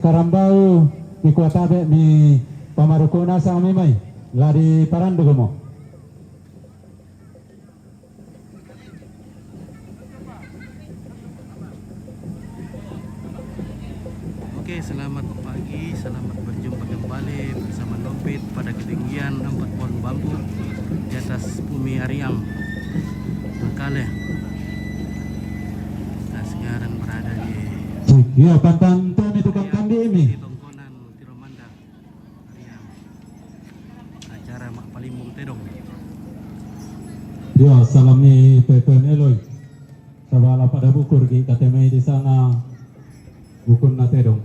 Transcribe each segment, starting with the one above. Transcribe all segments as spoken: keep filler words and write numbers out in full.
Karambau, ikuatabe mi pamarukuna sang mi mai, la di parandu gomo. Oke, selamat pagi, selamat berjumpa kembali bersama Nopit pada ketinggian empat pohon bambu di atas bumi Ariang, Makale. Kita sekarang berada di... Ya, pantang temi tukang kambing ini. Di Tongkonan, Tiromanda. Acara mak palimbong tedong. Ya, salami teten eloi. Sabala pada bukur gi katemai di sana bukunna tedong.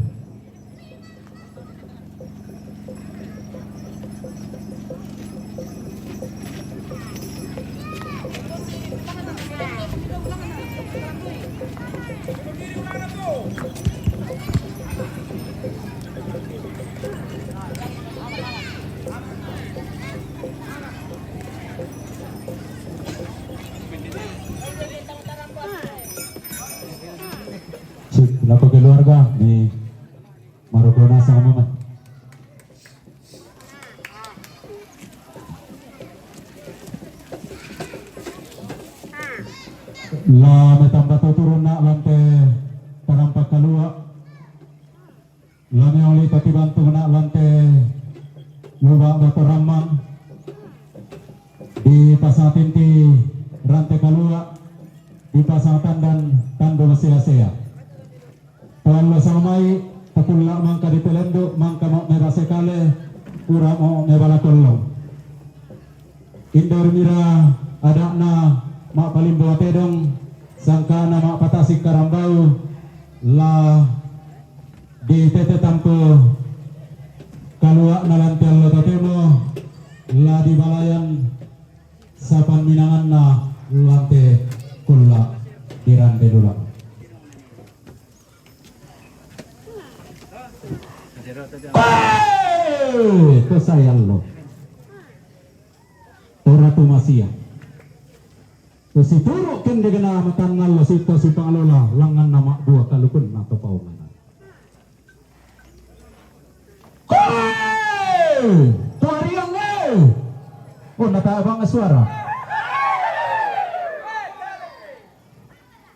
Sip, lako keluarga ni Maroko nasa mama. La metamba tuturun na lante tarampak kalua. La meoli tatibantu na lante luba batu ramang. Di pasatinti rante kalua. Di pasatandan tandu masea-sea. Tollo samai, takulla mangka dipelendu, mangka mo mebase kale, pura mo mebala kollong. Indermira ada'na ma'palimbo tedong, sangkana ma'patasik karambau, la ditete tampo kalua'na lante allo totemo, la dibalayan sapan minanganna lante kulla dirande lula. Koe, to sayallo. Ora to masia. To situru kende gena matannallo sito sipangalola langanna ma'bua kalukunna to paungan. Koe! Tuariang e! Oh, natabang suara.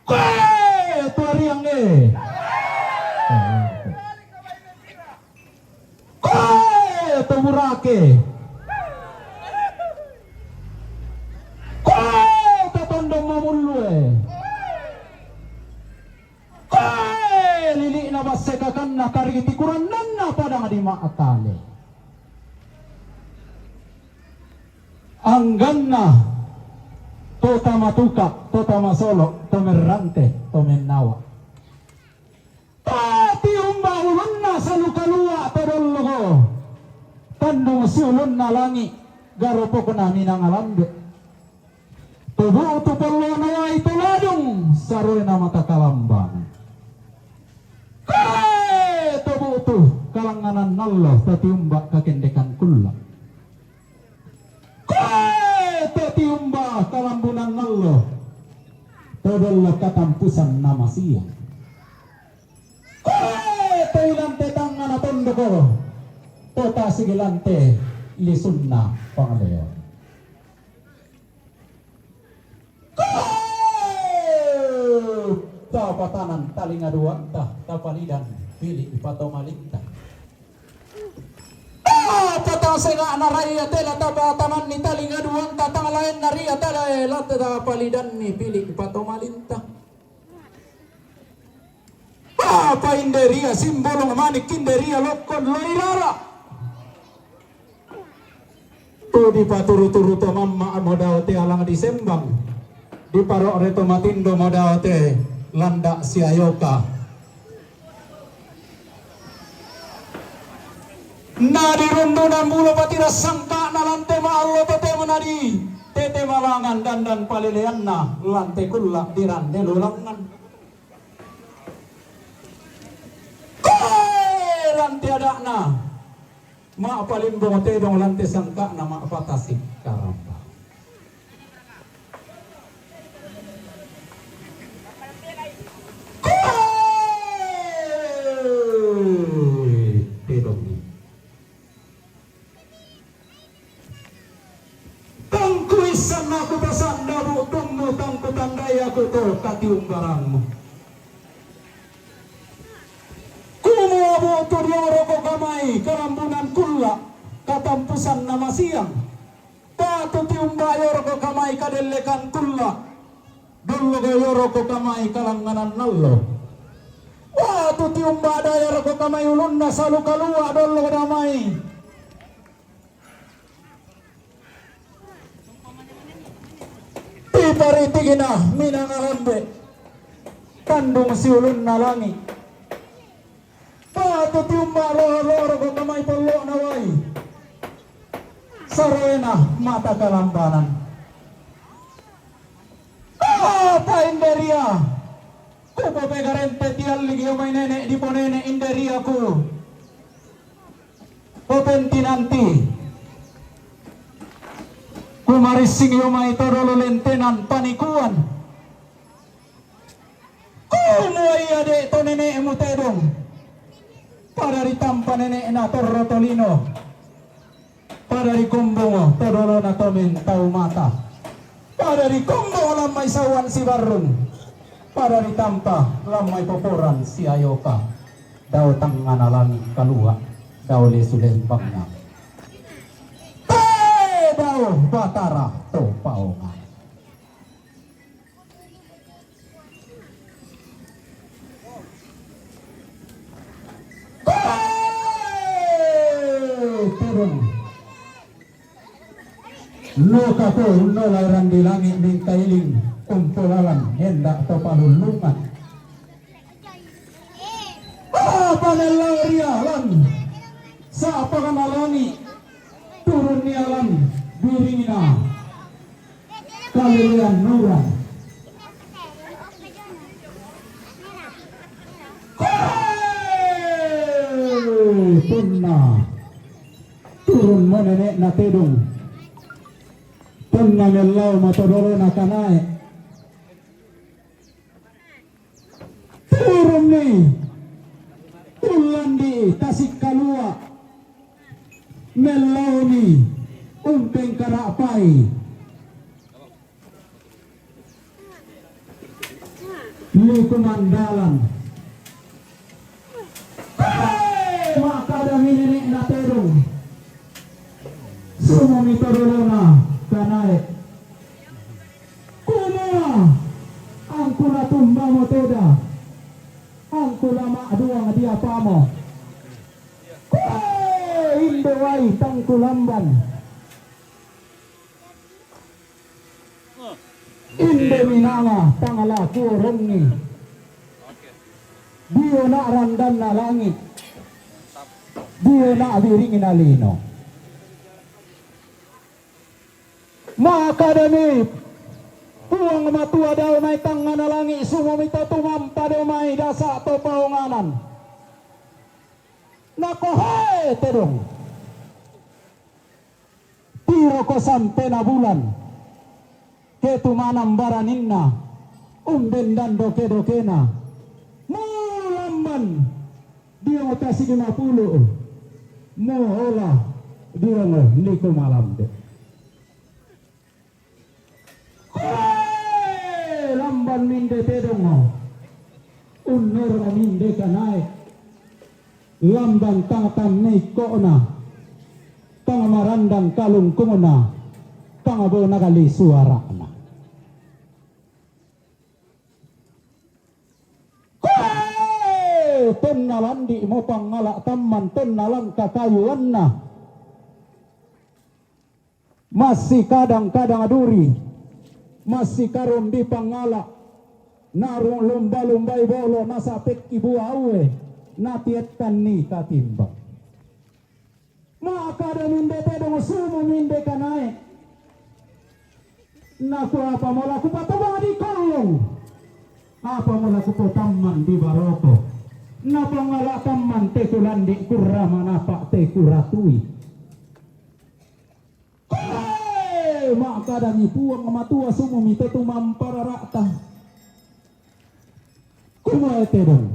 Koe! Tuariang e! Koe! Tuburake! Koe! Tatondong mamullu e! Koe, lili'na basse kakanna tarigi tikurannanna padang di ma'kale. Angganna to tamatuka, to tamasolo, to merrante, to mennawa. To tiumba ulunna salu kalua to dollogo. Tandung siulunna langi, garopokna minanga lambe. Tobu'tu pallona wai to ladung, saroena mata kalambana. Koe tobu'tu kalangnganan allo, to tiumba kakendekan kulla. Koe to tiumba kalambunan allo, to dollo katampusan namasia. Koe to ilante tangngana tondoko, to tasigi lante lisunna pangaleon. Tapatanan talinga duanta, tapalidan pili patomalinta. Tapatang senga'na raia tela tapatananni talinga duanta, tang laenna ria tela tapalidanni pili patomalinta. Papa inderia simbolong manik inderia lokkon loirara. Tu dipaturu-turu to mamma modao te alang disembang. Diparokre to matindo modao te landa siayoka. Na dirundunan bulo patira sangka'na lante maallo totemo nadi tete malangan dandan paleleanna lante kulla dirande lulangan. Koe lante ada'na ma'palimbong tedong lante sangka'na ma'patasik karamba. Koe to katiumbaranmu. Kumua bu'tu dioroko kamai kalambunan kulla', katampusan na masiang. Ba'tu tiumba' dioroko kamai kadellekan kulla', dollogo dioroko kamai kalangnganan allo. Ba'tu tiumba' dioroko kamai ulunna salu kalua', dollogo damai. Tiparitikna minanga lambe', tandung siulunna langi'. Ba'tu tiumba' loro-loroko kamai pollo'na wai, sarena mata kalambanan. Apa inderia? Kupopegarente tialli dio mai nene' diponene' inderia ku. Popentinanti. Kumarissing io mai to dolo lentenan panikuan. Kumua ia de' to nene'mu tedong. Pada ditampa nene'na torro tolino. Pada dikombongo to dolona tomen tau mata. Pada dikombongo lammai sauan sibarrung. Pada ditampa lammai poporan siayoka. Dao tangngana langi' kalua', dao lesu lembangna. Te dao Batara to paongan. Koe! Turun. Loka ko unno laeran di langi' mingkailing umpolalan enda' to palullungan. Apa nella ri alang sa'pakana langi', turunni alang biringna kalelean nura. Koe! Punna turunmo nene'na tedong, punna mellaomo to dolona kanae. Turunni ullandi'i tasik kalua', mellaoni umpengkara'pai likumandalan. Koe! Ma'kadami nene'na tedong. Sumumi to dolona kanae. Kumua, angku natumbamo teda, angku lama'duang diapamo. Koe! Inde wai tang kulamban. Inde minanga tang la kuorongi. Diona' randanna langi', diona' biringna lino. Ma'kadami Puang Matua dao mai tangngana langi', sumumi to tumampa dao mai dasa' to paonganan. Nakohe tedong. Tiroko sampena bulan, ke tumanang baraninna, umben dan doke-dokena, mulamban diongo tasik lima pulu', muola diongo likumalambe. Koe! Lamban minde tedongo. Unnoro minde kanae. Lamban tang tammei ko'na. Tang marandang kalungkungna. Tang bona kali suara'na. Koe! Tonna landi'mo pangngala' tammang, tonna langka kayuanna. Massikadang-kadang duri, massikarombi pangngala', narung lumba-lumbai bolo, nasapekki buaue, natiettanni katimbang. Ma'kada minde tedong, sumu minde kanae. Nakua, "Apamo la kupatobang di kollong? Apamo la kupotammang di baroko? Napangngala' tammang te kulandi', kurra manapa' te kuratui." Koe! Ma'kadami Puang Matua, sumumi to tumampa rara'ta. Kumua tedong.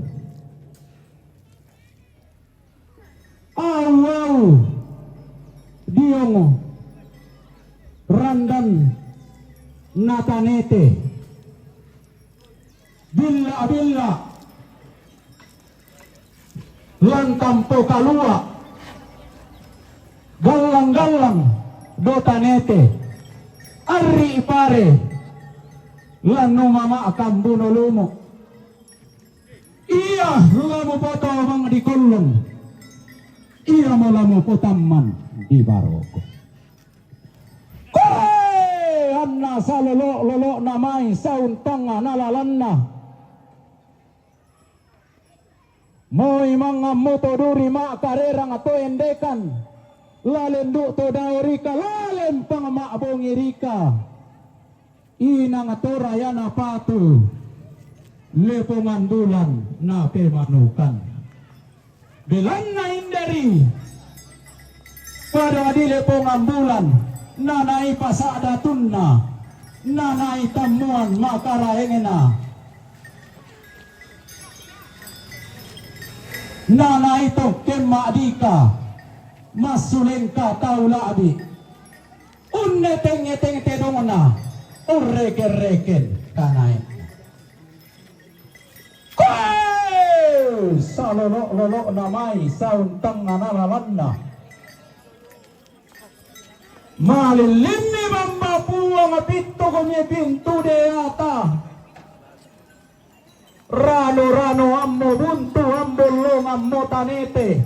Au-au diongo randan natanete. Billa, lantang po kalua, gallang-gallang do tanete, arri pare, lanu mama kambuno lumo. Iya lamu po tomang di kollong, iya mo lamu po tamman di baroko. Kore anna salolo-lolo namai sauntang na lalanna. Moi mangammu to duri ma karerang to endekan, lalendu to daerika, lalempang ma bongirika. Inang to rayana patu, lepongan bulan na pemanukan. Belanna inderi, pada di lepongan bulan, nanai pasadatunna, nanai tammuan makaraengena, nanai tokken madika, massulengka tau labi, unne tenge-tenge tedongna, urreken-reken kanaenna. Koe! Salolo-lolo namai sauntang na lalanna. Malillimmi bamba puang pittu komi pintu deata. Rano-rano ammo buntu ambollong ammo tanete.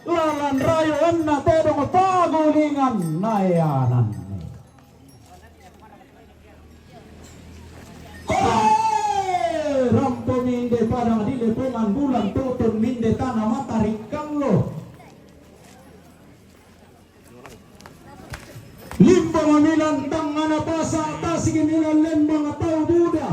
Lalan rayo anna todong pagulingan naeananni. Koe! Rampo minde padang di lepongan bulan, tutun minde tana matarikkang lo. Limbo mamilan tangana pasa, tasigi milan lembang tau buda.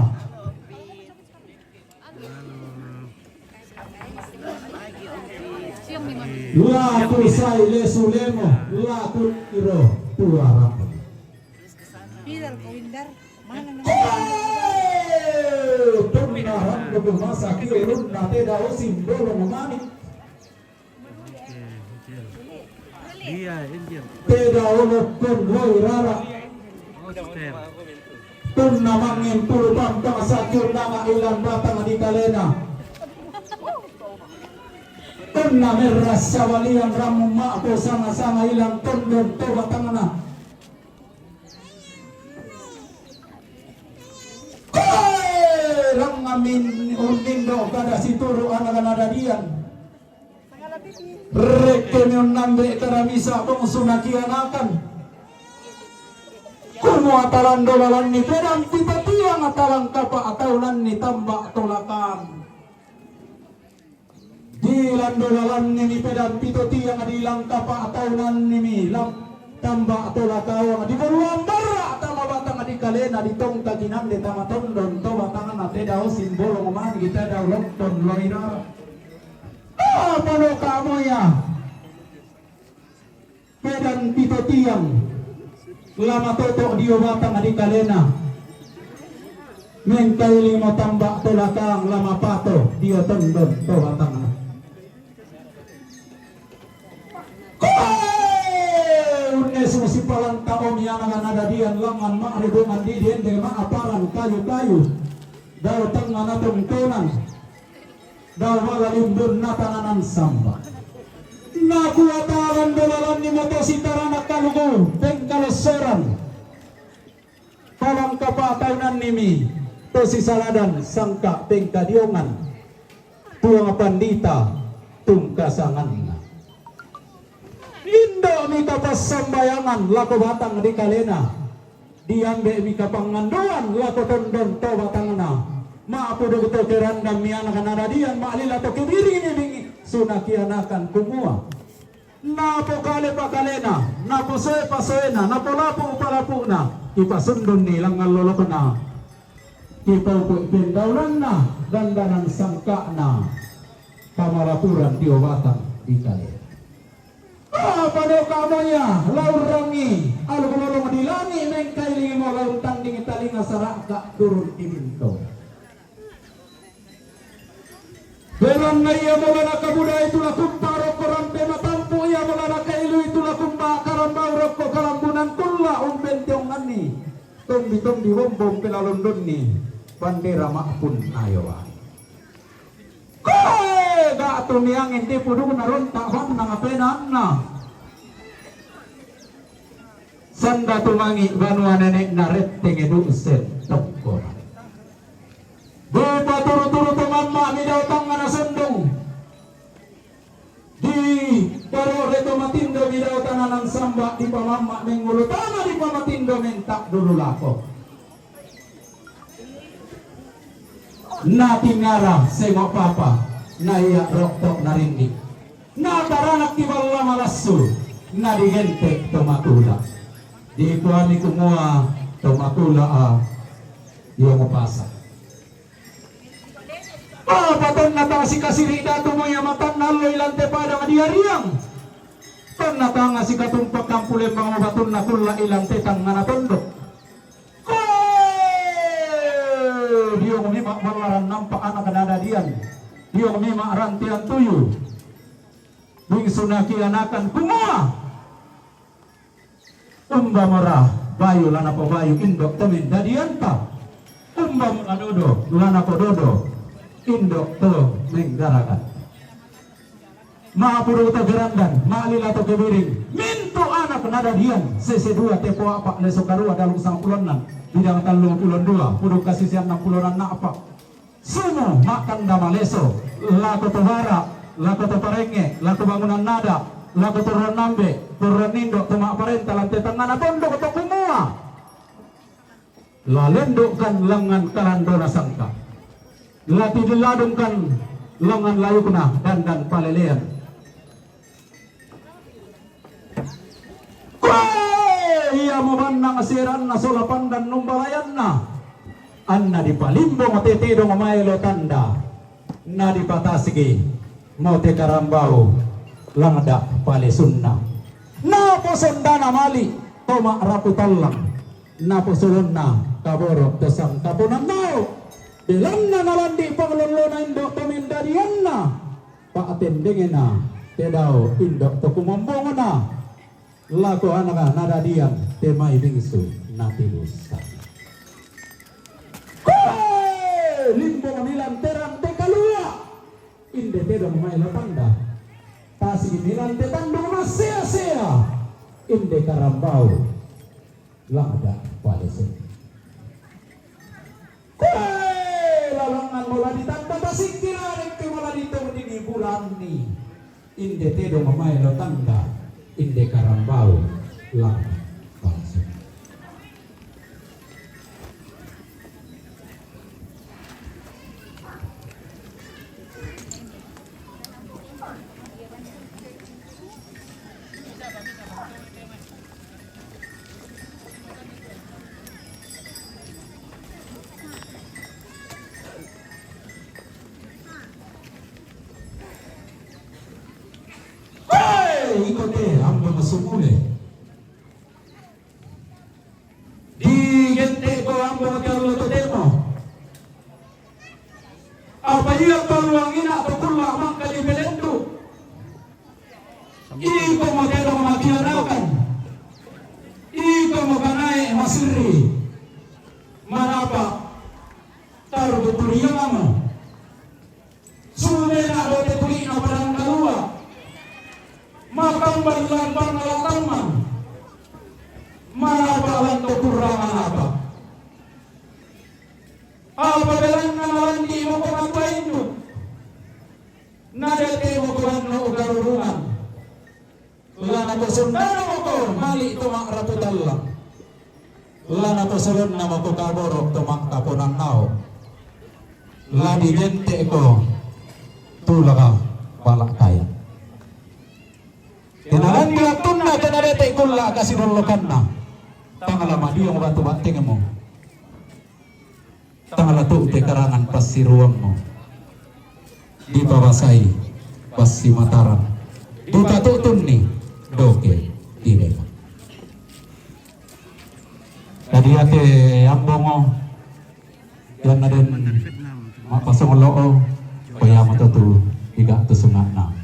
Laku sai lesu lemo, laku iro tuara. Pidal ko Windar, mana nama? Tunna rando masa kio lunna te dao simbolo mani. Iya, Angel. Te dao lokkon wai rara. Oster. Tunna mangin pulu pampang sakiun nama ilan batang di kalena. Tunna merras sawalian ramu ma'po sanga-sanga ilan tondon to batangna. Koe! Rangamin undindo kada situru anak nadadian. Rekkemi unnambe kada misa bongsu nakianakan. Kumua talando lalanni pedang pipatiang talangkapa ataunanni tamba tolakang. Di lando lalanni mi pedang pito tiang, di langkapa ataunanni mi lam tamba tolakang. Di baruang barra tama batang di kalena, di tongka kinande tama tondon to batangna, tedao simbolong mani, tedao lokkon loira. Apa no kamu ya? Pedang pito tiang lama toto dio batang di kalena. Mengkaili mo tamba tolakang lama pato dio tondon to batangna. Koe! Unnesu sipalanta omi anak nadadian langan ma'ribungan di dende ma'aparan kayu-kayu. Dao tangana tongkonan. Dao bala limbunna tananan samba. Nakuatalan dolalanni moto sitarana kalugu pengkalossoran. Palangkapa ataunanni mi to sisaladan sangka pengkadiongan. Puang pandita tungkasanganna. Indo mi kapassambayangan lako batang di kalena. Diambe mi kapangandoan lako tondon to batangna. Ma'puduk to kerandam mi anak nadadian, ma'lila to kebiring mi bingi sunakianakan kumua. Napokale pakalena, naposoe pasoena, napolapu palapuna, ipasundun ni langan lolokna. Ipaupu pendaunanna, dandanan sangka'na, pamalapuran dio batang di kalena. Apa do kamoya, laurrangi, alu lolong di langi, mengkailingi mo laun tanding talinga saraka turun di minto. Belanna ia mola nakabudai tu lakumpa rokko rampe matampu, ia mola nakailui tu lakumpa karambau rokko kalambunan kulla umbentionganni. Tombi-tombi wombong pelalondonni bandera ma'pun nayoa. Koe ga' tu miangin di pudukna ronta' bannang penaanna. Sanda tumangi' banua nene'na rettengnge du sen tokko. Dipaturu-turu to mamma' mi dao tangngana sondong. Diparore to matindo mi dao tananan samba', dipamamma' mengulu tana, dipamatindo menta' dulu lako. Natingara sengo' papa, na ia' rokto' narindi'. Nataranakki balla malassu, nadigente' to matula'. Dikuami kumua to matula'a, io mupasa. Apa tonna tang sikasiri' datu mo ia matanna allo ilante padang diariang. Tonna tang sikatumpak kampu lembang mo batunna kulla' ilante tangngana tondok. Koe! Diong mima' ballaran nampa' anak nadadian. Diong mima' rantean tuyu. Bingsu nakianakan kumua. Umba mora bayu la napabayu indo' to mendadianta. Umba mora dodo la napadodo indo' to menggarakan. Ma'puru' to gerandan, ma'lila to kebiring, mintu' anak nadadian, sese dua, tepo a'pa', leso karua, dalu' sangpulo annan, bidang tallung pulo dua, puduk kasisian annang pulo annan a'pa'. Sumu ma'tanda maleso, lako to bara', lako to parengnge', lako bangunan nada', lako to ruannambe', to ruannindo', to ma'parenta lante tangngana tondok to kumua. La lendu'kan langngan kalandona sangka'. La tidilladungkan langngan layukna dandan palelean. Koe! Iamo bannang seranna sola pandan numbalayanna. Anna dipalimbong tetedong maelo tanda. Nadipatasigi mo te karambau langda' palesunna. Naposondana mali' to ma'rapu tallang, naposolonna kaboro' to sangkaponannau. Belanna nalandi' panglolona indo' to mendadianna, pa'tendengena te dao indo' to kumombongona. Lako anaka nadadian te mai bingsu natibusa. Koe! Limbong nilanteran te kalua'. Inde tedong maelo tanda. Tasi' nilante tandung massea-sea. Inde karambau langda' palesu. Koe! Lalangngan mo la ditanda tasikki, la rekke mo la ditondini bulanni. Inde tedong maelo tanda, inde karambau langda' palesu. Koe! Iko te ambo masumule. Digente' ko ambo makalolo totemo. Apa ia paluang ina to kulla' mangka dipelendu'. Iko mo tedong makianakan. Iko mo kanae masirri. Manapa tarbu turiangamo. Sumena' do te tuli'na padang kalua'. Makamban lan pangalatamman. Manapa lan to kurrangan apa. Apa belanna nalandi'mo ko matuaindu. Nadetemo ko banno ugarurungan. La naposondana moko mali' to ma'rapu tallang. La naposolonna moko kaboro' to mangkaponannao. La digente' ko tulaka pala' kaya. Tenalandi wattunna tenadete' kulla' kasilollokanna. Tangala madiong batu battengmu. Tangala tu'te karangan passiruammu. Dipabasai passimataran. Dipatu'tunni doke direma. Tadiate ambongo, yanna den ma'pasongolo'o, payamo totu iga' to sunga'na.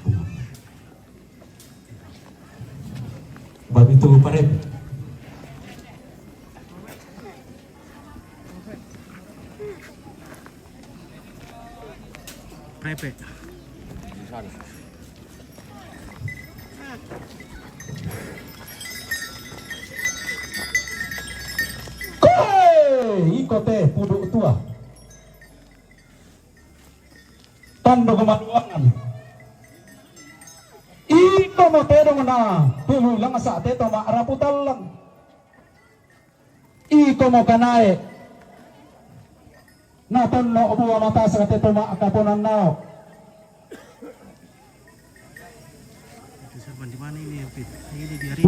Babi tu parep. Prepe. Tote pudu tua. Tando kemaluangan. Iko mo tedong na pulu langsa te toma rapu tallang. Iko mo kanae na tonno bua matasa te toma kaponan nao.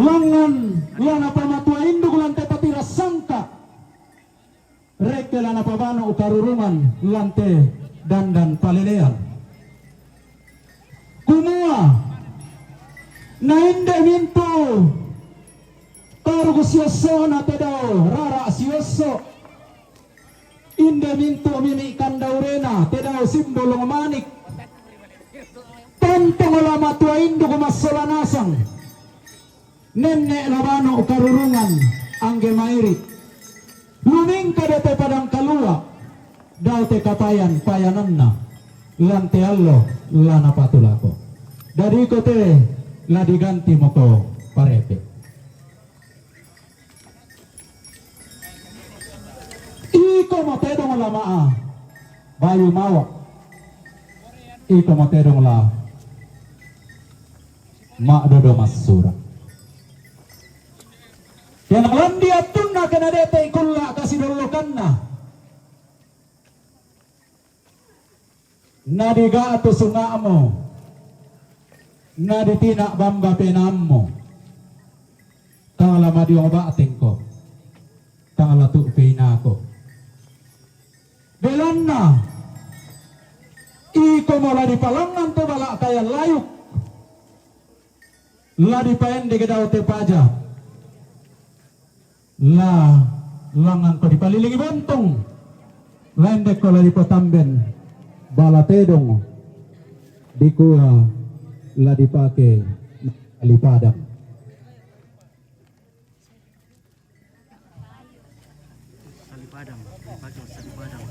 Langan, langan pamatua induk lante patira sangka. Rekke lana pabano ukarurungan lante dandan palelean. Kumua, na inde mintu tarugu siosso na tedao rara siosso. Inde mintu mimi kandaurena tedao simbulung manik. Tantong lama tua induk massola nasang. Nenne' labano karurungan angge mairi. Lumingka do te padang kalua, dao te kapayan payananna, lante allo la napatulako. Dadi iko te la diganti moko parepe. Iko mo tedong lama'a bayu mawa. Iko mo tedong la ma'dodo massura. Kena landi attunna kena dete ikulla kasidollokanna. Na digatu sunga'mu, na ditina bamba penaammu, tang la madiong batengko, tang la tu peinako. Belanna iko mo la dipalangngan to bala kayan layuk, la dipaendek dao te paja. La langanko dipalilingi bontong, la endekko la dipatamben bala tedong, dikua la dipake sali padang. Sali padang, dipake sali padang.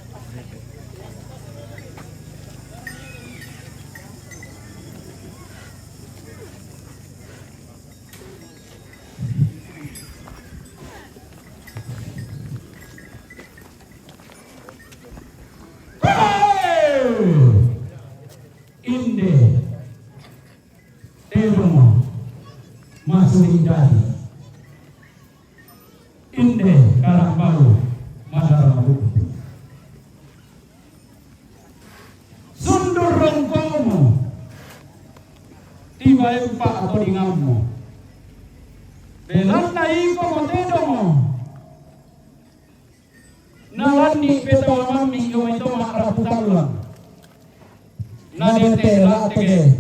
Inde tedong masuri dadi. Inde karambau madara mabuku. Sundur rongkomu tiba empa atau dingammu. Belanna iko mo tedong. Na landi petawa mammi io mai toma rapu tallang. Na dete latege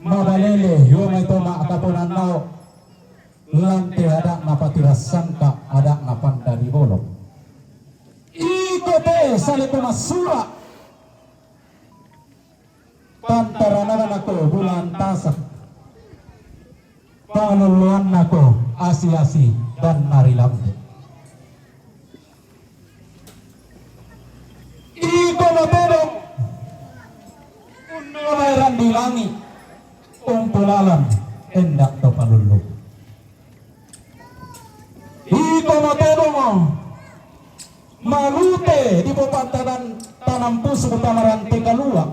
mabalele io mai toma kaponan nao. Lante ada'na patirassangka, ada'na panda di bolong. Iko te sale ko massura. Pantarananako bulan tasak. Pangaloloannako asi-asi dan nari lambe. Iko mo tedong unnola eran di langi umpulalan endak to palullu. Iko mo tedong malute di popantanan tanam pusu tamarante kalua.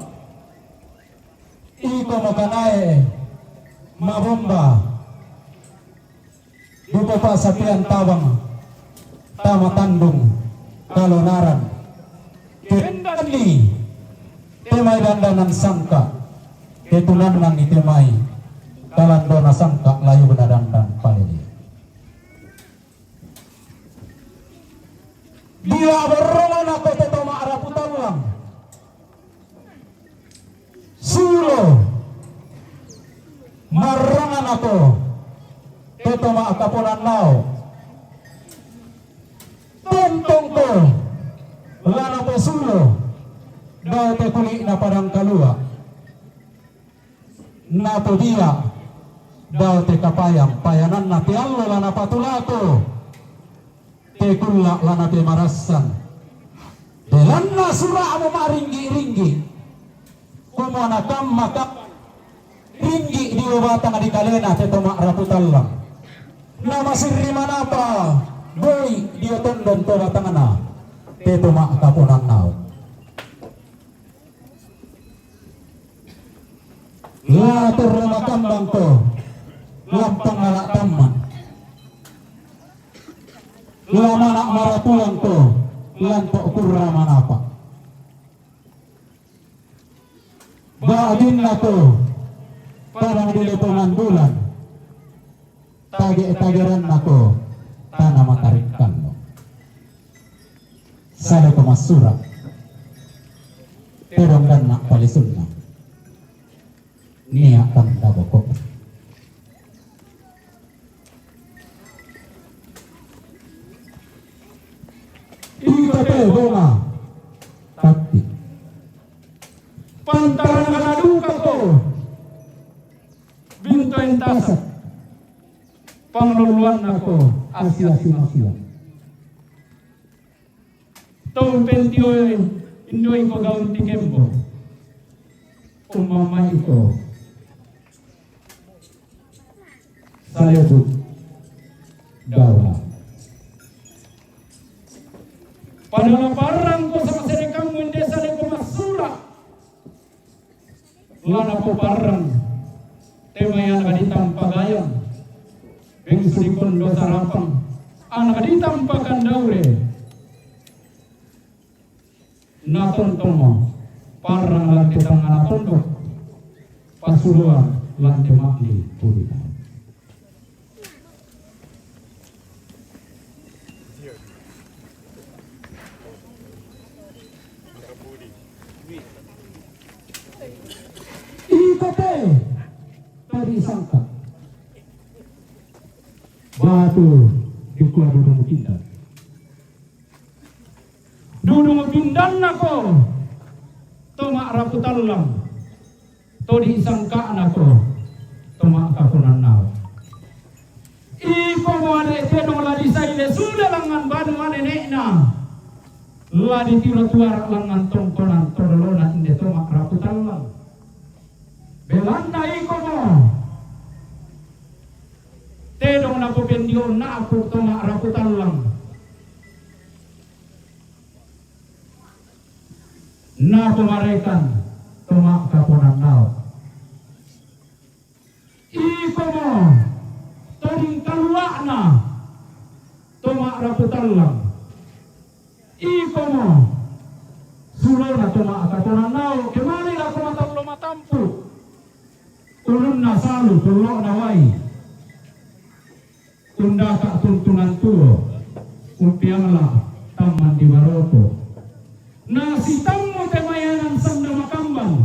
Iko mo kanae mabomba di popasapean tabang tama tandung kalonaran. Kebendanni temai dandanan sangka, ketunannanni temai kalandona sangka layuna dandan palele. Dia berrongana ko te toma rapu tallang. Sulo marranganako te toma kaponan nao. Tontongko lana pesulo dao te kuli'na padang kalua. Napodia dao te kapayang payananna te allo lana patulako. Te kulla lana te marassan. Belanna sura'mu maringgi-ringgi. Kumua nakamma ka ringgi dio batang di kalena te toma rapu tallang. Na masirri manapa boi dio tondon to batangna. te toma' kaponannau. La torro makambang ko, lampang ala' tamman. La mana' marapuang ko, lanto' kurra manapa'. Ba'ginna ko, padang di lepongan bulan. Tage'-tageranna ko, tana mataringkanno. Sale ko massura', tedong ganna' palisunna. Nia' tanda boko'. Iko te bonga tatti. Pantaranganna duka ko bintoen tasak. Panglolloanna ko asi-asi masiang. To umpentioi indoi ko gaun ti kembo. Ummamai ko salebu daura. Padahal parang ko sama sedekammu inde sale ko massura'. La napoparrang te mai ana' kaditampa gayang, bengsu dikon dosa rapang, ana' kaditampa kandaure. Natontongo parrang lan te tangngana tondok, pasuroan lan te ma'ni pudita. Iko te tadi sangka batu dikua dudung pindan. Dudung pindanna ko toma' rapu tallang. To disangka'na ko toma' kaponannau. Iko mo ade' tedong la disaile sule langngan banua nene'na, la ditiro tuara' langngan tongkonan to dolona inde toma' rapu tallang. Belanna iko mo tedong napopendionna aku toma' rapu tallang. Napomarekan toma' kaponannau. Iko mo toding kalua'na toma' rapu tallang. Iko mo sulona toma' kaponannau, kemali lako matallo matampu'. Ulunna salu, pullo'na wai. Undaka' tuntunan tuo, umpeangla' tamman di baroko. Nasitammu te mai anan sanda makambang,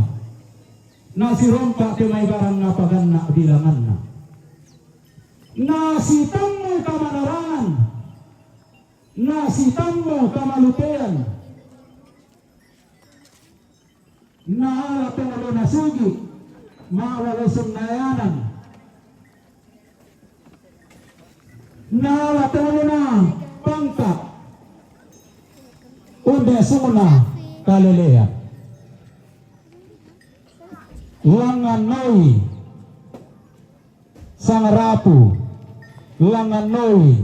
nasirompa' te mai barang apa ganna' bilanganna. Nasitammu kamanarangan, nasitammu kamalutean. Naala tongolona sugi', ma'wale sunnayanan. Naala tongolona pangka', onde sungna kalelean. Langngan noi sangarapu, langngan noi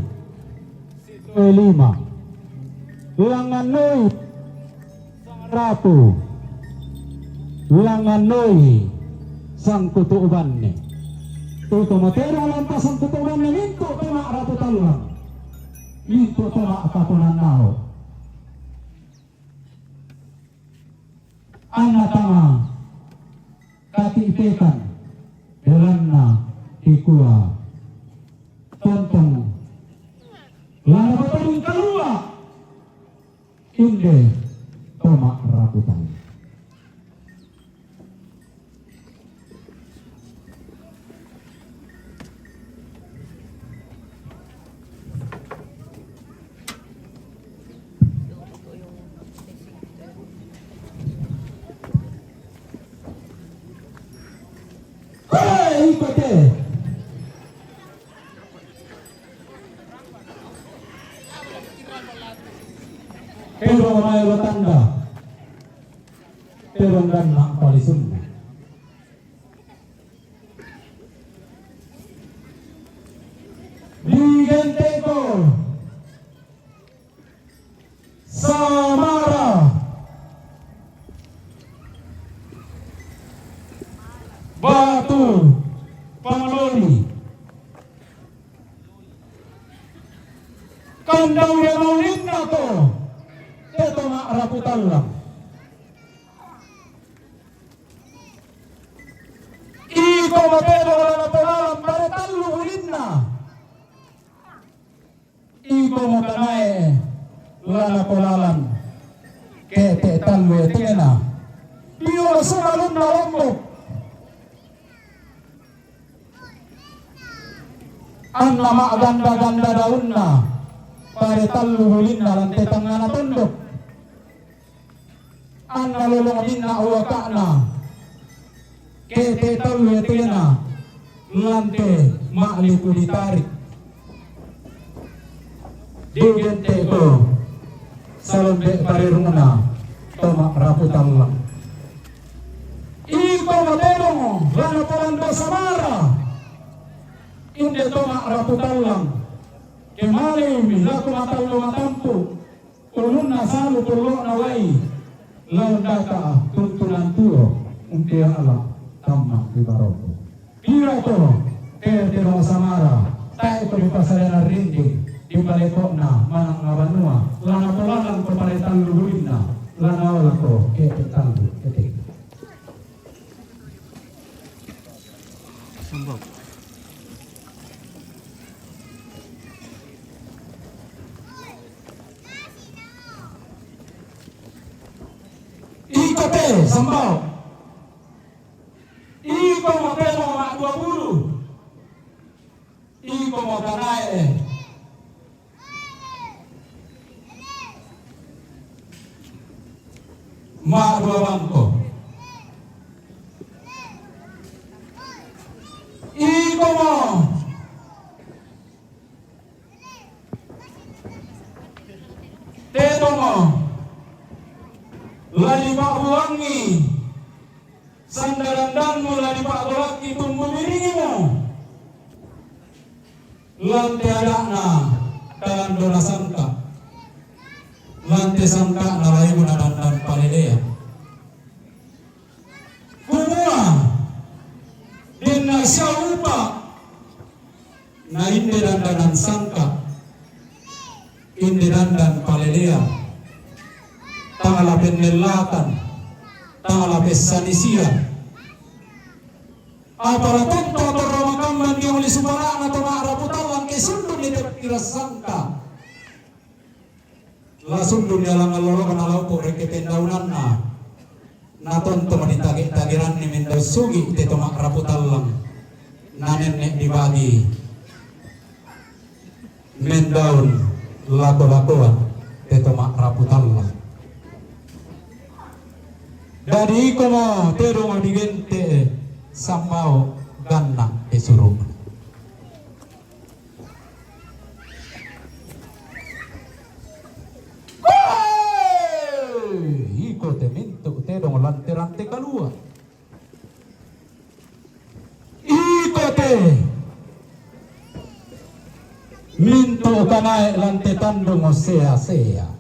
sitoe lima, langngan noi sangarapu, langngan noi sangkutu' banne. Iko mo tedong lampa sangkutu' banne mintu' toma' rapu tallang, mintu' toma' kaponannau. Anna tama kati'pekan, belanna dikua tontong la napopading kalua' inde toma' rapu tallang. Hei, iko te. Tedong mai lo tanda. Tedong ganna' palisunna. Digenteko. Sa Kandau de maulinna ko, te toma rapu tallang. Iko mo tedong lana polalang pare tallu ulinna. Iko mo kanae lana polalang kete tallu etena. Pio sumalunna lombok. Anna ma'ganda-ganda daunna, pare tallu ulinna lante tangngana tondok. Anna lolong minna uaka'na, kete tallu etena, lante ma'lipu ditarik. Digente'ko salombe parerungna toma rapu tallang. Iko mo tedong lana polando samara. Inde toma rapu tallang. Kemaleimi lako matallo matampu. Ulunna salu pullo'na wai. Laundaka tuntunan tuo. Umpiala tamma ri baroko. Pira to, tedong samara, tae' to dipasadiana rinding, dipaleko'na manang banua, lana polalang to pare tallu ulinna, lana olako kete tallu kete. Iko te, sambao. Iko mo tedong ma'dua pulu. Iko mo kanae ma'dua bangko. Iko mo tedong la dipa'buangi. Sanda-dandanmu la dipa'golakki tumbu biringmu. Lante ada'na kalandona sangka. Lante sangka'na laibuna dandan palelea. Kumua, denna siaupa. Na inde dandanan sangka, inde dandan palelea, tang la pennellatan, tang la pessanisian. Apala tonto torro makamban diong li supala'na to ma'rapu tallang ke sundun ni teppira sangka. La sundun ni alang allolokna la upu' rekke pendaunanna. Na tontong ditage-tageranni mendaun sugi' te to ma'rapu tallang. Na nenne' dibagi mendaun lako-lakoan te to ma'rapu tallang. Dadi ikomo tedong digente' sammao ganna' e suru'na. Iko te mintu' tedong lante-lante kalua. Iko te mintu' kanae lante tandung sea-sea.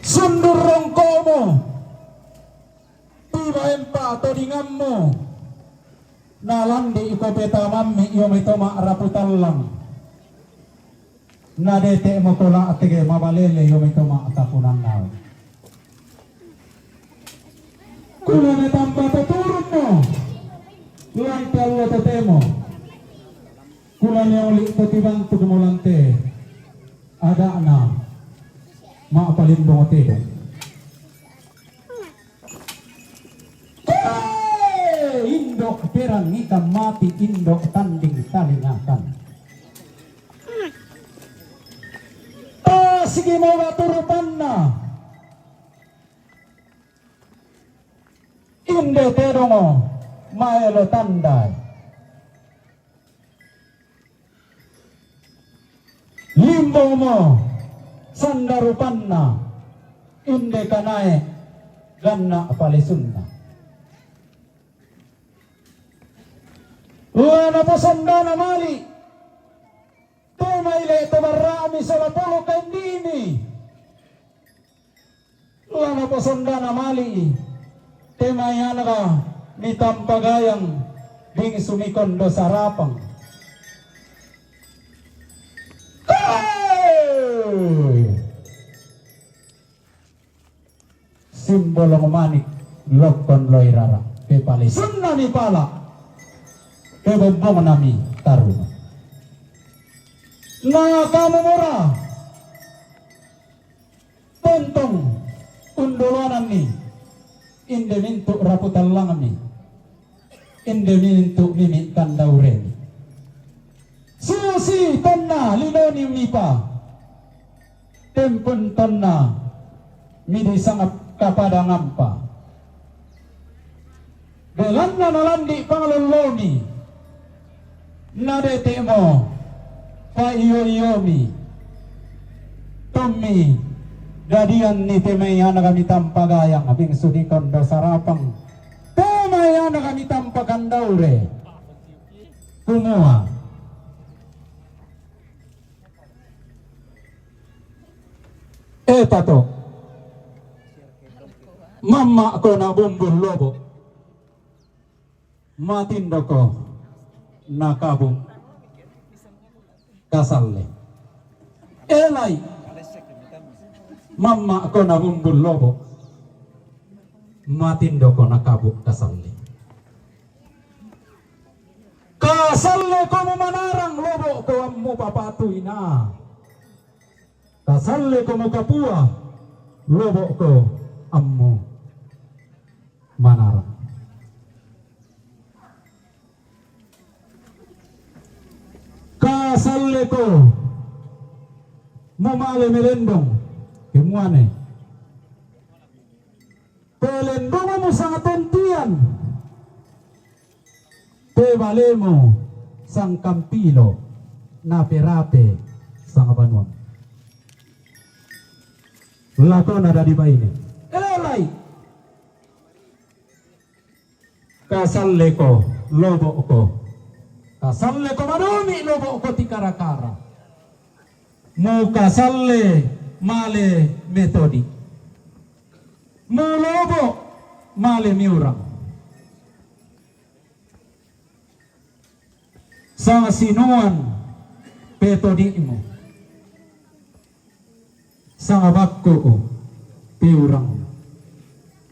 Sundun rongko'mu. Tiba empa' todingammu, na landi' iko petamammi io mai to ma'rapu tallang. Na dete'mo to la'tege mabalele io mai to ma'kapunannau. Kulane tamba to turunmo, lante allo totemo. Kulane oli' to tibantukmo lante ada'na ma'palimbong tedong. Hei, indo' perang ikan mati, indo' tanding talingakan. Tasigi mola tu rupanna. Inde tedongo maelo tandai. Limbongmo sanda rupanna, inde kanae ganna' palesunna. La naposandana mali', te maile' to barra'mi sola polo kaindi'mi. La naposandana mali', te mai anaga Mitampagayang, bingsu mikondo sarapang. Hey! Simbolong manik, lokon loirara, pepalisunna mi pala, pebombongna mi taruna. Na kamu mora, tontong undoloananni, inde mintu raputallangmi, inde mintu mimi kandauremi. Susi tonna linoni mipa, tempun tonna midi sangap kapadangampa. Belanna nalandi pangalollomi, nadete'mo paiyo-iyomi. Tommi dadianni te mai anaka mitampagayang, bingsu mikondo sarapang, te mai anaka mitampa kandaure. Kumua, etato, mamma'ko nabumbun lobo, matindoko nakabu kasalle. Elai, mamma'ko nabumbun lobo, matindoko nakabu kasalle. Kasalleko mumanarang, lobo'ko ammu papatuina. Kasalleko mukapua, lobo'ko ammu manarang. Kasalleko mumale melendong, kemuane. Pelendongmu sangtontian, pebalemu sangkampilo, naperape sangabanuang. Lakona dadi baine. Elai. Kasalleko lobo'ko. Kasalleko madomi lobo'ko tikara-kara. Mukasalle male metodi. Mulobo male miurang. Sangsinuan petodimu. Sangabakku'u piurang.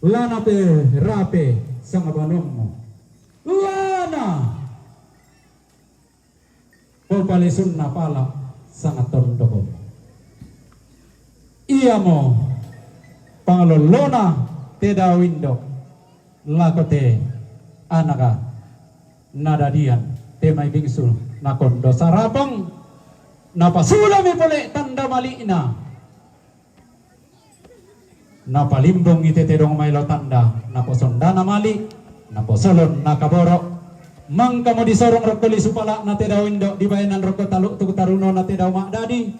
Lana pe rape sangabanuammu. Lana popalisunna pala sangatondokommu. Iamo pangalollona te dao indo lako te anaka nadadian te mai bingsu nakondo sarapang, napasulami pole tanda mali'na. Napalimbongi te tedong maelo tanda, naposondana mali, naposolon nakaboro. Mangkamo disorong rokko lisu pala'na te dao indo, dibaenan rokko talu tu tarunona te dao ma'dadi.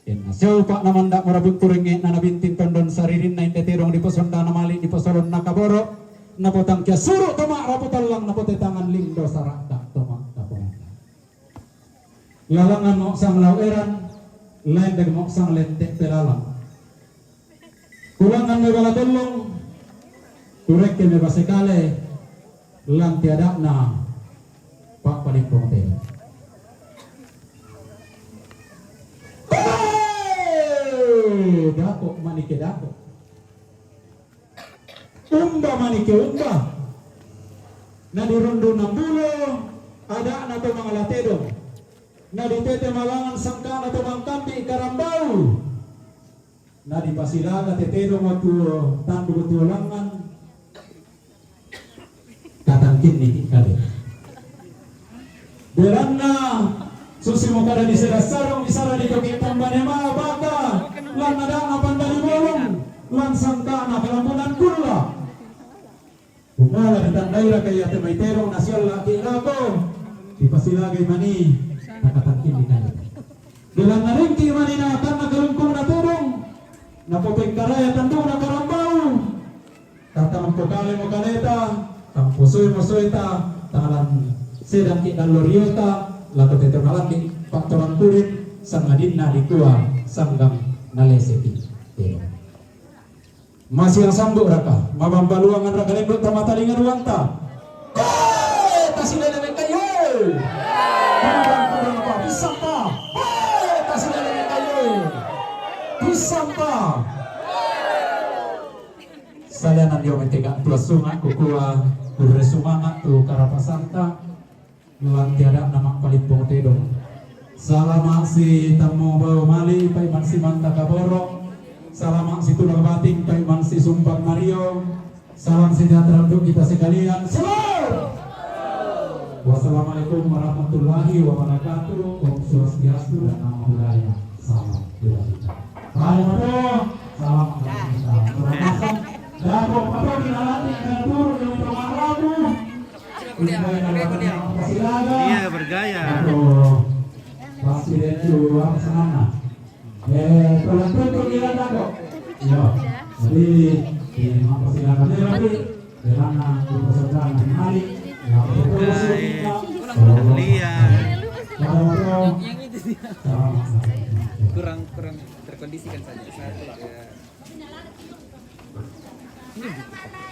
Inna siupa namanda mora bungkurengnge na nabinting tondon saririnna inde tedong diposondana mali, diposolon nakaboro, napotangkia suru to ma'rapu tallang, napotetangan lindo sarakka to ma'kaponata. Lalanganmo sanglau eran, lendekmo sanglette pelalang. Kulangan me bala tollong, turekke me basekale, lanti ada'na pa'palimbong te. Hei! Dako manike dako. Umba manike umba. Nadirundu nambulo ada'na to mangala tedong. Naditete malangan sangkana to mangkambi karambau. Nadipasilaga te tedong wattu tandu tuo langngan. Katangkinni kale. Belanna susimo kada disera sarong, disara ditoke pambane mabaka, lan ada'na pandali bolong, lan sangkana kalambunan kulla. Kumala ditandairaka iate mai tedong nasiallaki lako, dipasilagai mani, nakatangkinni kale. Belanna ringki mani natanna kalungkungna tedong, napopengkaraya tanduna karambau. Tatampo kalemo kaleta, tampo soemo soeta, tangalan sedangki dallo riota, lako tete malaki pattorang kurin, sangadinna dikua sanggang naleseki tedong. Masiang sambuk raka, mabambaluangan raka lembut tamata linga duanta. Hei, tasileleng kayu. Kurang, kurang apa? Pisang ta. Hei, tasileleng kayu. Pisang ta. Salianan dio metega tua sunga kukua kurre sumanga tu karapasanta. Luar tiada nama paling tedong. Salama si tamo bau mali, pai man si manta kaboro. Salama si tulang bating, pai man si sumbang mario. Salam sejahtera untuk kita sekalian. Salam. Wassalamualaikum warahmatullahi wabarakatuh. Om Swastiastu dan Namo Buddhaya. Salam budaya. Salam. Salam. Dapat apa dilatih dan turun yang bermarabu. Iya, bergaya. Pasti dia keluar sana. Eh, kalau tutup dia tak kok. Iya. Jadi, eh, mempersilakan dia nanti. Karena dipersembahkan kembali. Ya, betul. Lihat. Kurang, kurang terkondisikan saja. Satu, ya.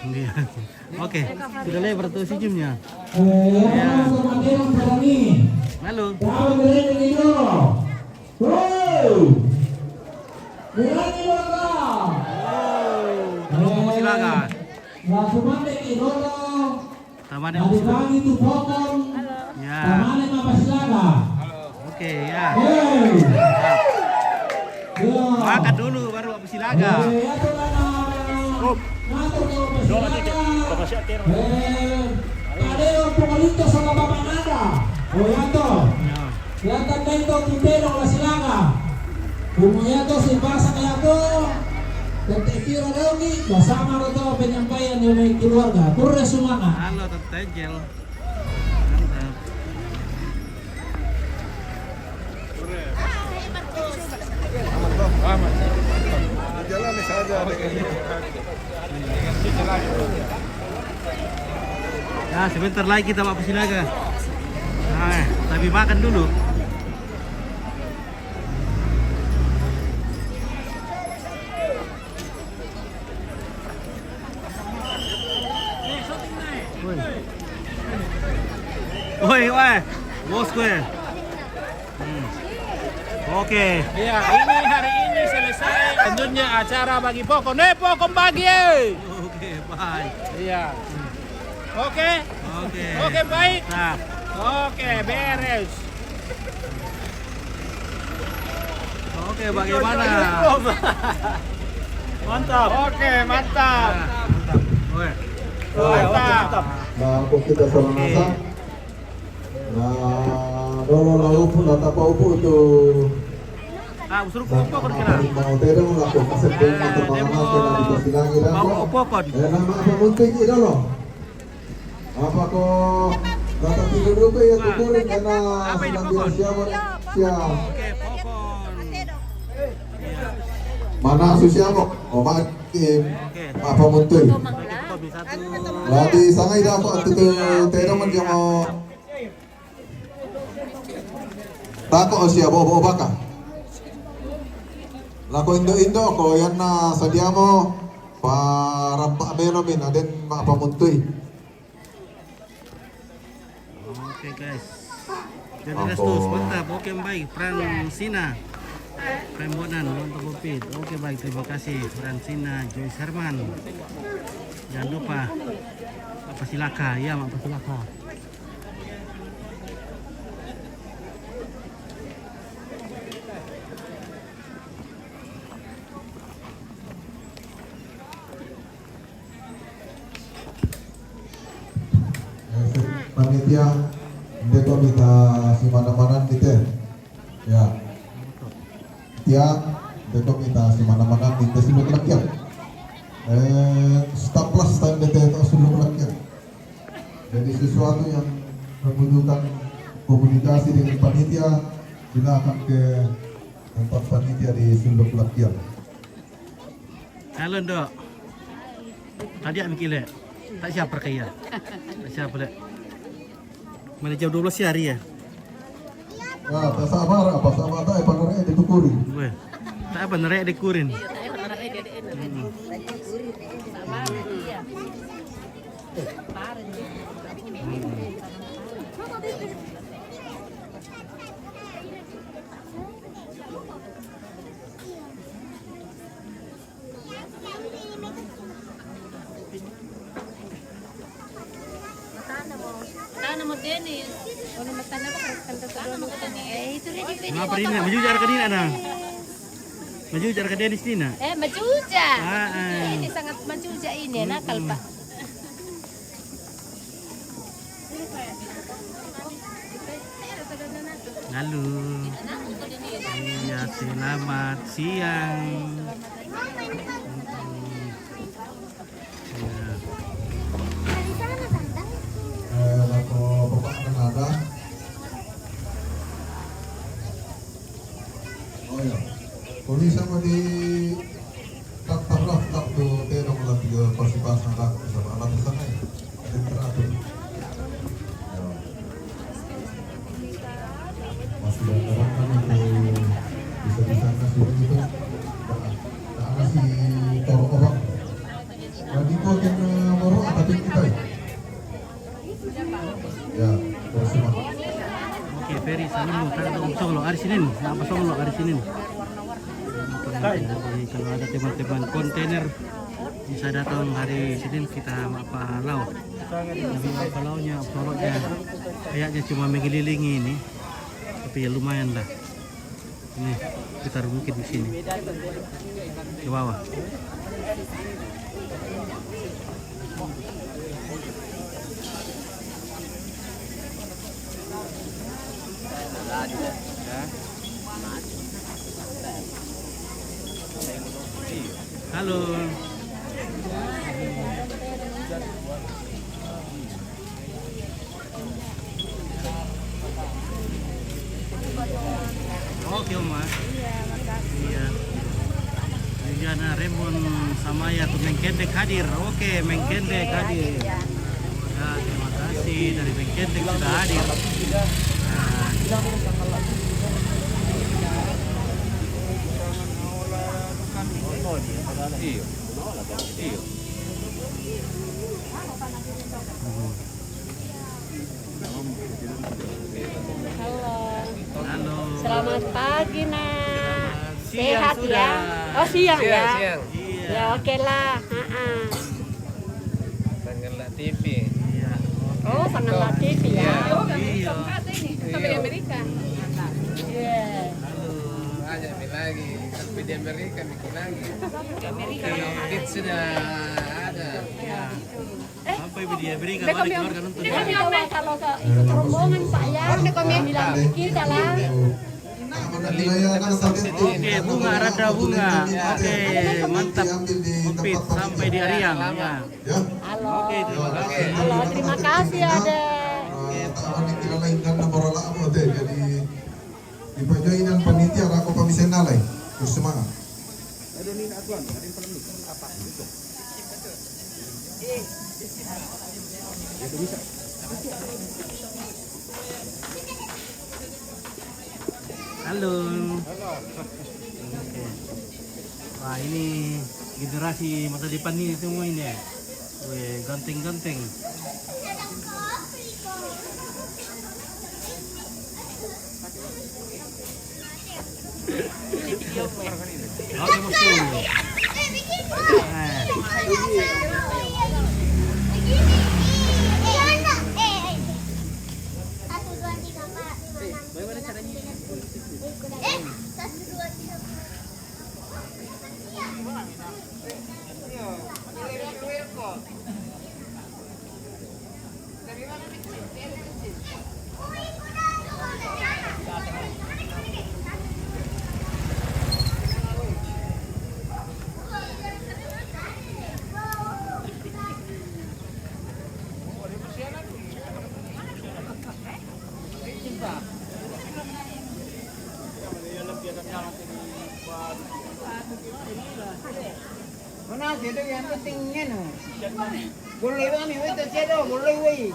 Iya. Oke, sudah lebar tuh senyumnya. Ya. Halo. Silakan. Tamane. Halo. Ya. Tamane Mapasilaga. Oke, ya. Hei. Ya. Makan dulu baru Mapasilaga. Hei, ya, Tuhan. Om. Ngatur ke Mapasilaga. Hei. Padeo Pongolito sama Bapak Nada. Oh, ya, toh. Ya. Yang tanda itu tutelo Mapasilaga. Kumu ya, toh, si Basak ya, toh. Dan tekira daungi bersama roto penyampaian yang keluarga. Kurre sumanga. Halo, Tante Angel. Ya, sebentar lagi kita Mapasilaga. Nah, tapi makan dulu. Woi. Woi, woi. Bosku, eh. Hmm. Oke. Iya, ini hari ini selesai tentunya acara bagi pokon. Eh, pokon bagi, eh. Oke, bye. Iya. Oke? Oke. Oke, baik. Nah. Oke, beres. Oke, bagaimana? Mantap. Oke, mantap. Nah, mantap. Weh. Mantap. Nah, kok kita sama-sama. Nah, dolo la upu, la tapa upu tu. Ah, usuruk upu kan kira. Mau tedong la ko kasih pun. Eh, terbang demo. Mau upu kan. Eh, nama apa munting ini dolo? Apa ko datang tidur dulu ya kukurin karena apa ini, sedang pokon? Siapa? Siap. Oke, pokon. Mana su siapa? Oh, makin. Oke. Apa muntui? Oke, pokon bisa tuh. Lagi sangai dah kok tu tedong dia mau. Tako o sia bobo baka. Lako indo-indo ko yanna sadiamo pa rampa melo min aden ma pamuntui. Oke, guys. Jadi Restus, mantap. Oke, baik. Francina. Pembonan, mantap, Bopit. Oke, baik. Terima kasih, Francina, Joyce Herman. Jangan lupa, Mapasilaga. Ya, Mapasilaga. Panitia, ndeko mita si mana-mana kita. Ya. Tiang, ndeko mita si mana-mana kita si mana-mana. Eh, stop plus time kita itu si mana-mana. Jadi sesuatu yang membutuhkan komunikasi dengan panitia, silakan ke tempat panitia di Sunduk Lakian. Halo, Ndok. Tadi aku mikir, Lek. Tak siap perkaya. Tak siap, Lek. Mana jam dua belas siang hari ya? Ya, tak sabar, apa sabar, tak apa nerek ditukuri. Weh. Tak apa nerek dikurin. Tana mo, Dennis. Tana mo, Dennis. Eh, itu dia di Maju jar kanina na. Maju jar ka Dennis nina. Eh, majuja. Ah, ah. Ini sangat majuja ini, nakal, Pak. Halo. Iya, selamat siang. Mm-mm. Iya. Eh, lako bapak kan ada. Oh ya. Polisi sama di Tataraf tak tu tena mula tiga pasi pas anak sama anak sana ya. Ada teratur. Ya. Masih ada orang kan itu bisa-bisa ngasih itu. Nah, ngasih toro orang. Lagi kau kena moro apa kita? Ya, terus semua. Oke, Ferry, salam lu. Kan ada Om Solo hari Senin. Nah, apa Solo hari Senin? Jadi, kalau ada teman-teman kontainer bisa datang hari Senin, kita mapalau. Tapi mapalaunya, Om Solo-nya kayaknya cuma mengelilingi ini. Tapi ya lumayan lah. Ini sekitar bukit di sini. Di bawah. Halo. Oke, Oma. Iya, makasih. Iya. Viviana Remon Samaya tu Mengkendek hadir. Oke, Mengkendek hadir. Ya, terima kasih dari Mengkendek sudah hadir. Nah. Iya. Iya. Hmm. Halo. Halo. Selamat pagi, Nak. Selamat siang. Sehat sudah. Ya? Oh, siang. Siang, ya? Siang. Iya. Ya, oke lah. Ha-ha. Sanganlah T V. Iya. Oh, Sanganlah T V ya. Iya. Iya. Sampai di Amerika. Iya. Halo. Banyak mi lagi. Sampai di Amerika mi lagi. Di Amerika. Oke. Update sudah ada. Iya. Sampai mi di Amerika, balik keluarga nonton. Ini kami kalau ke itu rombongan, Pak, ya. Ini kami bilang kita lah. Oke, bunga, rada bunga. Oke, mantap. Komplit sampai di Ariang, ya. Halo. Oke, terima kasih. Halo, terima kasih, Ade. Oke. Jadi, di Pak Joy dan panitia, rako pamisena lai. Terus semangat. Halo. Oke. Wah, ini generasi masa depan ini semua ini ya. Weh, ganteng-ganteng. Oke, bosku. Nah. Bagaimana caranya? Mana sih itu yang pentingnya no? Boleh kami, weh, tak sih ada, boleh, weh.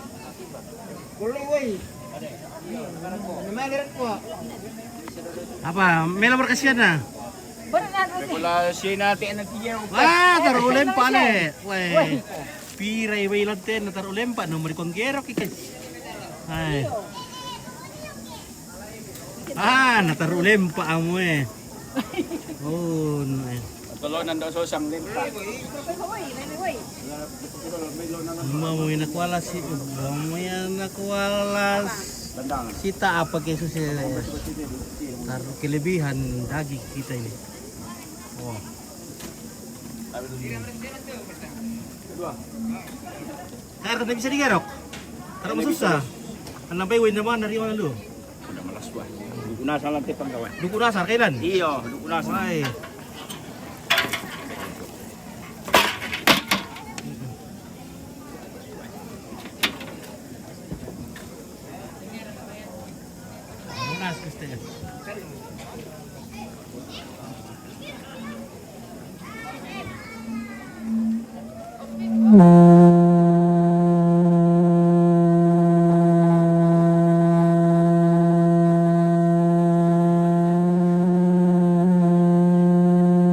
Boleh, weh. Nama lihat kok. Apa? Mela berkasihan nah? Wala siya natin ang tiyaw. Ah, tarulim pa le. Weh. Pirai wei lanten tarulim pa no mari konggerok ikis. Hai. Ah, natarulim pa amu eh. Oh, no eh. Tolonan daw sa usang limpa. Mamuy na kuwalas si, mamuy na kuwalas. Kita apa ke susi. Taruh kelebihan daging kita ini. Oh. Kaya kada bisa digerok. Kada masusah. Anak bayi wenda mana dari mana lu? Udah malas gua. Dukun asal nanti panggawan. Dukun asal kailan? Iyo, dukun asal. Wai. Lunas gusti.